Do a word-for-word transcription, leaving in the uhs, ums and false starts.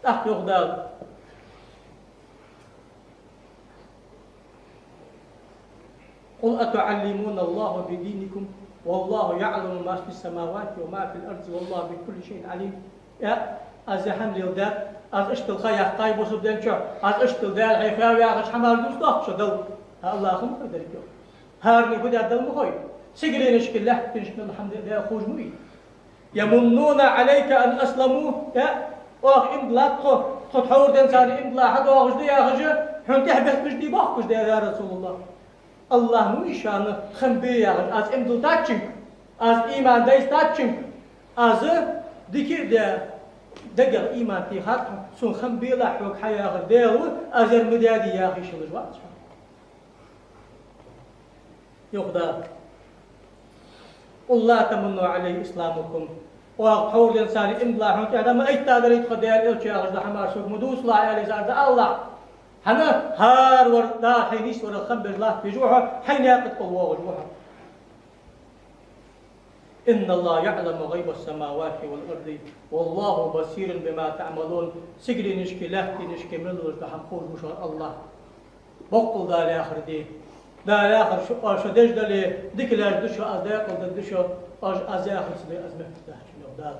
ТӀаккха йоах Дала: قل أتعلمون الله بدينكم والله يعلم ما في السماوات وما في الأرض والله بكل شيء عليم. Э, аз хӀама леладаьд, аз иштта ха яьккхай бусалба дина чу, аз иштта Дала хьехаваьв яхаш хӀамаш дувцадоахк шо Далла. ХӀа, Аллахӏа ма хой деррига. ХӀаране фу даьд Далла ма хой. Сигаленашка, лаьттанашка мел хӀама даьд Даьла ховш ма вий. يمنون عليك أن أسلموا, э, оаха иман диллад тхо, тхо тхьовра денз царна иман дилла хьадоагӀаш да яхаш, хьона тӀехбетташ дий бохкаш да, я Расулаллахӏ. Аллахӏ ма вий шоана хам бе яхаш, аз иман диллийтачунга, аз иман дайзийтачунга, аз дика а даь, дагах иман тийхад хьона, сона хам белахь хьога хьаяхар Даьла ва, аз ер ма даьдий яха йиш йолаш вац хьо. Йоах Дала: قل لا تمنوا علي إسلامكم. Оаха тхьовра денз царна иман дилла хьона тӀехьа ма айтта дарий тхо Даьла Элча яхаш да хӀамаш сога ма дувцалахь, аьле, царга дӀаалалахь. ХӀана? ХӀара вар Дала хьайна нийсварах хам беш латташ ва хьо, хьай наькъа тӀа воагӀаш ва хьо. إن الله يعلم غيب السماوات والأرض والله بصير بما تعملون. Сигаленашка, лаьттанашка мел долаш да хӀама ховш ва шоана Аллахӏ. Боккъал Дала яхар де. Дала яхар шо, шо деш дале, дика лаьш да шо, аз декъал дергда шо, оаш аз яхар ца де, аз мехка дахьа шо, йоах Дала.